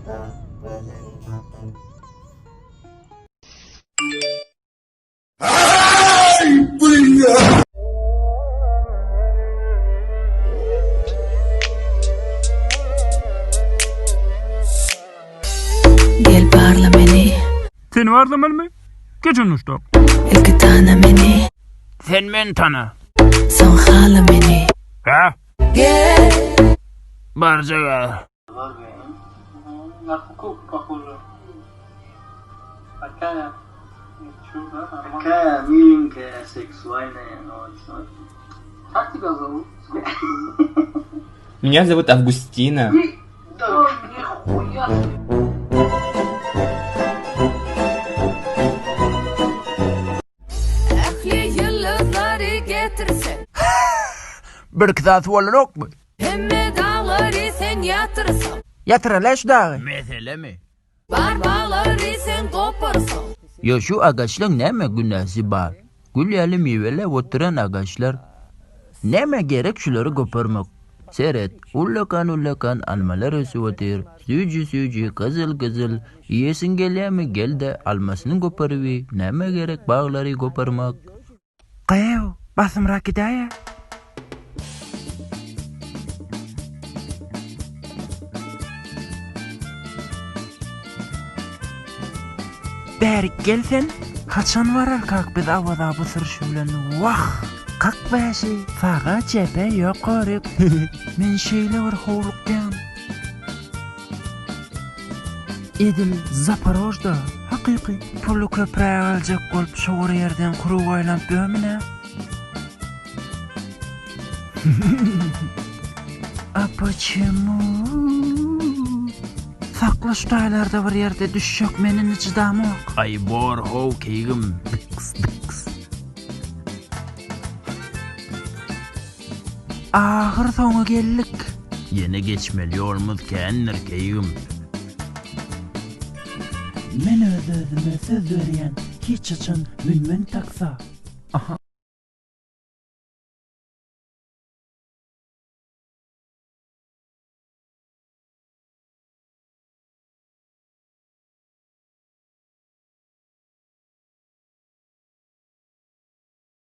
Gel barla meni. Seni barlamalymy? Geçen duştak. Ilki tana meni. Sen meni tana. Soň hala meni. Hä? Gel. Barjak a. На куколку похожа. Такая, чё, да, нормально. Такая миленькая, сексуальная, но чё? Как тебя зовут? Сколько тебе лет? Меня зовут Августина. Да, нихуя себе. Ähli ýyldyzlary getirse. Birki zat bolanokmy? Hemme daglary sen ýatyrsaň. Ýatyraly şu dagy. Meselemi? Bar baglary sen goparsaň. Ýo şu agaçlaň näme günäsi bar? Gül ýaly miweläp oturan agaçlar. Nämä gerek şulary goparmak? Seret, ullakan-ullakan almalar ösüp otyr. Süýji-süýji, gyzyl-gyzyl. Iýesiň gelýämi, gel-de, almasyny goparyp iý. Nämä gerek baglary goparmak? Gyýw, basymrak gidäýä. Bärik gel sen. Haçan bararkak biz Awaza bu sürşi bilen, wah! 45-i saga, çepe, ýokaryk. Men şeýle bir howlukýan. Edil Zaporožda hakyky. Puly köpräk aljak bolup şo bir ýerden krug aýlanyp ýörmün-ä. A počemu? Sakla şu taýlarda bir ýerde düşjek men indi çydamok. Aý bor how keýgim dyks dyks. Ahyr soňy geldik. Ýene geçmeli ýolumyz kändir keýgim. Men öz-özüme söz berýän hiç haçan münmen taksa.